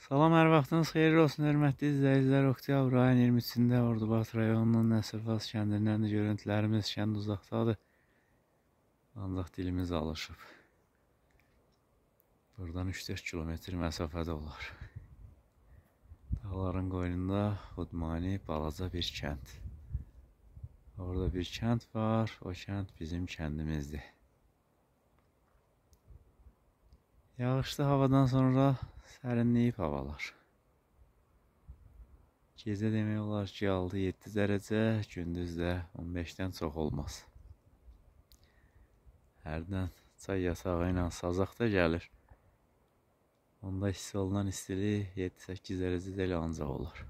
Salam, hər vaxtınız xeyirli olsun, hörmətli izləyicilər. Oktyabr ayının 23-də Ordubad rayonunun Nəsirbaz kəndindən də görüntülərimiz. Kənd uzaqdadır, ancaq dilimiz alışıb. Buradan 3-4 kilometr məsafədə olar. Dağların qoynunda Xudmani balaca bir kənd. Orada bir kənd var, o kənd bizim kəndimizdir. Yağışlı havadan sonra sərinləyib havalar. Gecə demək olar ki 6-7 dərəcə, gündüz də 15-dən çox olmaz. Hərdən çay yatağı ilə sazaq da gəlir. Onda hiss olunan istilik 7-8 dərəcə də elə ancaq olar.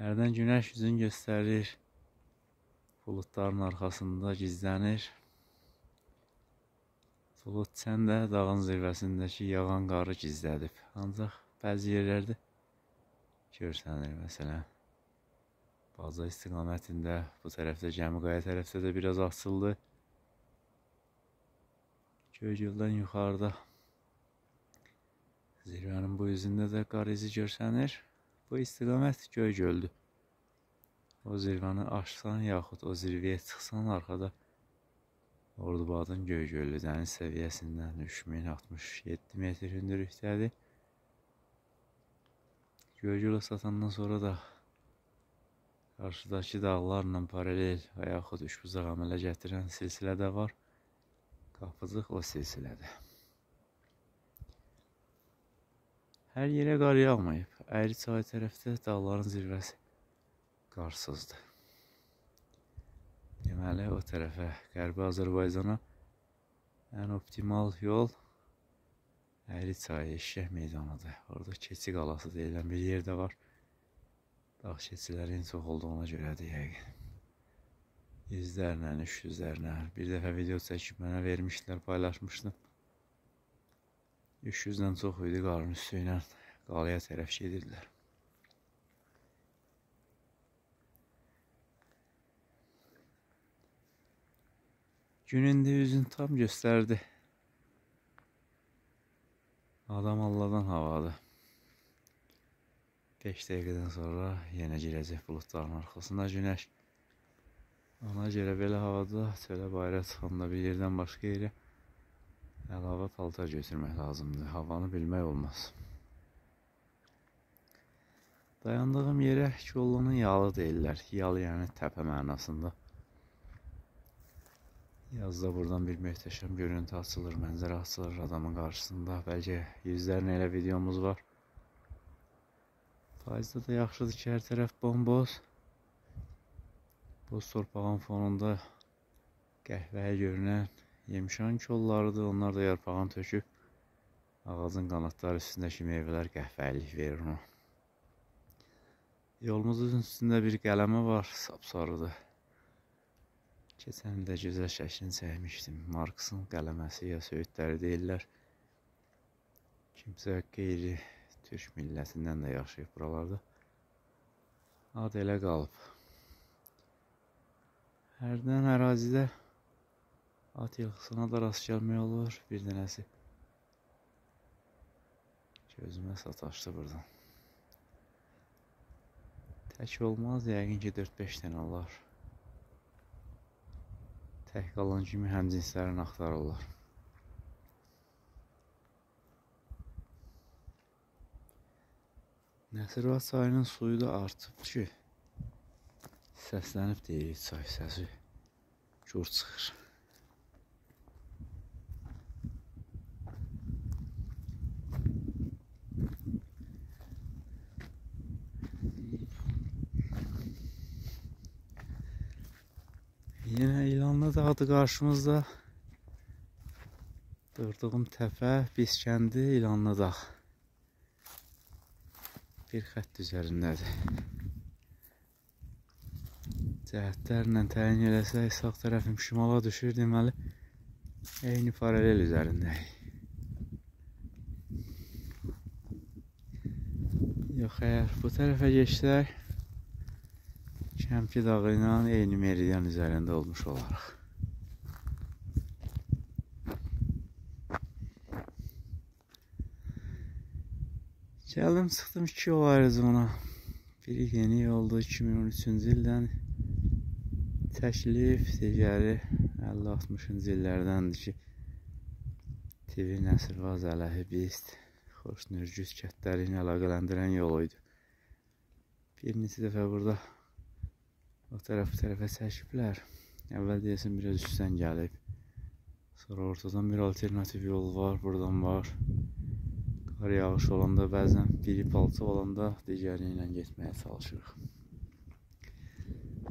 Hərdən günəş yüzünü göstərir, buludların arxasında gizlənir. Bulud sən də dağın zirvəsindəki yağan qarı gizlədib. Ancaq bəzi yerlərdə görsənir. Məsələn, Baza istiqamətində, bu tərəfdə Gəmiqaya tərəfdə də biraz açıldı. Göygöldən yuxarıda zirvənin bu yüzündə də qar izi görsənir. Bu istiqamət Göygöldür. O zirvəni aşsan yaxud o zirvəyə çıxsan arxada Ordubadın Göygöllü dəniz səviyyəsindən 3067 metr hündürlükdədir. Göygölü satandan sonra da qarşıdakı dağlarla paralel və yaxud üçbucaq əmələ gətirən silsilə də var. Qapıcıq o silsilədə. Hər yerə qar yağmayıb. Əyri çay tərəfdə dağların zirvəsi qarsızdır. Deməli, o tərəfə, Qərbi Azərbaycana ən optimal yol Əyri çayı, Eşşək meydanıdır. Orada Keçi qalası deyilən bir yer də var. Dağ keçilərin çox olduğuna görədir yəqin. Yüzlərlə, 300-lərlə. Bir dəfə video çəkib mənə vermişdilər, paylaşmışdım. 300-dən çox idi, qarın üstü ilə qalaya tərəf gedirdilər. Gün indi üzünü tam göstərdi. Adam Allahdan havadır. 5 dəqiqədən sonra yenə girəcək buludların arxasında günəş. Ona görə belə havada çölə bayıra çıxanda bir yerdən başqa yerə əlavə paltar götürmək lazımdır. Havanı bilmək olmaz. Dayandığım yerə Kollunun yalı deyirlər. Yalı yəni təpə mənasında. Yazda buradan bir möhtəşəm görüntü açılır, mənzərə açılır adamın qarşısında. Bəlkə yüzlərlə elə videomuz var. Payızda da yaxşıdır ki, hər tərəf bomboz. Boz torpağın fonunda qəhvəyi görünən yemişan kollarıdır. Onlar da yarpağını töküb ağacın qanadları üstündəki meyvələr qəhvəyilik verir ona. Yolumuzun üstündə bir qələmə var, sapsarıdır. Keçən il də gözəl şəklini çəkmişdim. Marksın qələməsi ya söyüdləri deyirlər. Kimsə qeyri türk millətindən də yaşayıb buralarda. Ad elə qalıb. Hərdən ərazidə at ilxısına da rast gəlmək olur. Bir dənəsi gözümə sataşdı buradan. Tək olmaz, yəqin ki 4-5 dənə olar. Tək qalan kimi həmcinslərini axtarırlar. Nəsirbaz çayının suyu da artıb ki, səslənib deyirik, çay səsi gur çıxır. Yenə İlanlı dağıdır qarşımızda. Durduğum təpə, Biz kəndi, İlanlı dağ. Bir xətt üzərindədir. Cəhətlərlə təyin eləsək, sağ tərəfim şimala düşür, deməli, eyni paralel üzərindəyik. Yox, əgər bu tərəfə keçsək, Kəmki dağı ilə eyni meridian üzərində olmuş olaraq. Gəldim, çıxdım iki yol ayrıcığına. Biri yeni yoldur, 2013-cü ildən çəkilib, digəri 50-60-cı illərdəndir ki, TV Nəsirvaz, Ələhi, Bist, Xoş Nürgüz kətləri ilə əlaqələndirən yol idi. Bir neçə dəfə burada o tərəf bu tərəfə çəkiblər. Əvvəl deyəsən biraz üstdən gəlib. Sonra ortadan bir alternativ yol var, buradan var. Qar yağış olanda bəzən biri palçıq olanda digəri ilə getməyə çalışırıq.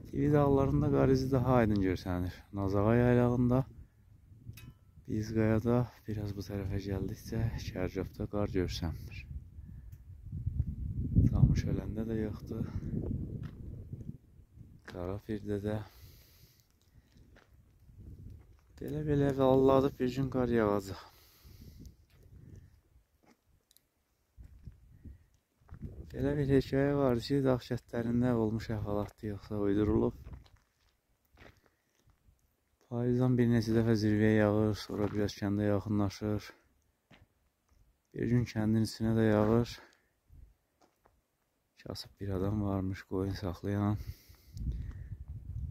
TV dağlarında qar izi daha aydın görsənir. Nazağa yaylağında, Bizqayada biraz bu tərəfə gəldikcə Kərcabda qar görsənmir. Camışöləndə də yoxdur. Qarapirdə də. Belə-belə alladıb bir gün qar yağacaq. Belə bir hekayə var ki, dağ kətlərində olmuş əhvalatdır, yoxsa uydurulub. Payızdan bir neçə dəfə zirvəyə yağır, sonra biraz kəndə yaxınlaşır. Bir gün kəndin içinə də yağır. Kasıb bir adam varmış, qoyun saxlayan.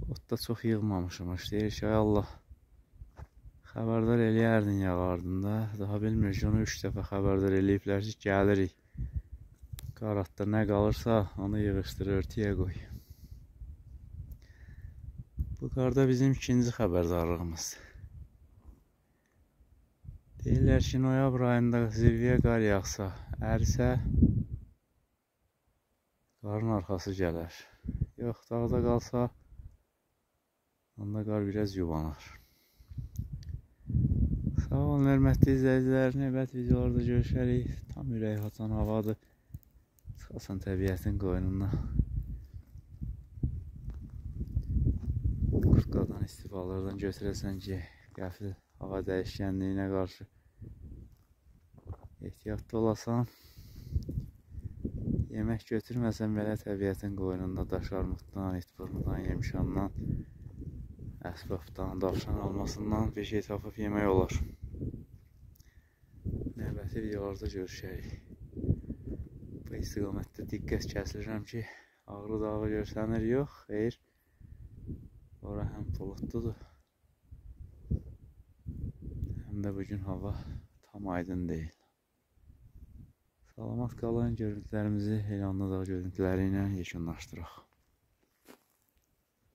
Ot da çox yığmamışmış. Deyir ki, ay Allah, xəbərdar eləyərdin yağardın da. Daha bilmir ki, onu 3 dəfə xəbərdar eləyiblər ki, gəlirik. Qaratda nə qalırsa onu yığışdır, örtüyə qoy. Bu qarda bizim ikinci xəbərdarlığımız. Deyirlər ki, noyabr ayında zirvəyə qar yağsa, ərisə, qarın arxası gələr. Yox, dağda qalsa, onda qar biraz yubanar. Sağ olun, hörmətli izləyicilər. Növbəti videolarda görüşərik. Tam ürək açan havadır. Çıxasan təbiətin qoynuna. Kurtqadan, istifalardan götürəsən ki, qəfil hava dəyişkənliyinə qarşı ehtiyatlı olasan. Yemək götürməsən belə təbiətin qoynunda daş armuddan, itburnudan, yemişandan, əsbabdan, davşan almasından bir şey tapıb yemək olar. Növbəti videolarda görüşərik. Bu istiqamətdə diqqət kəsilirəm ki, Ağrı dağı görsənir, yox, xeyr. Ora həm buludludur, həm də bugün hava tam aydın deyil. Salamat qalın, görüntülərimizi Heyranlı dağ görüntüləri ilə yekunlaşdıraq.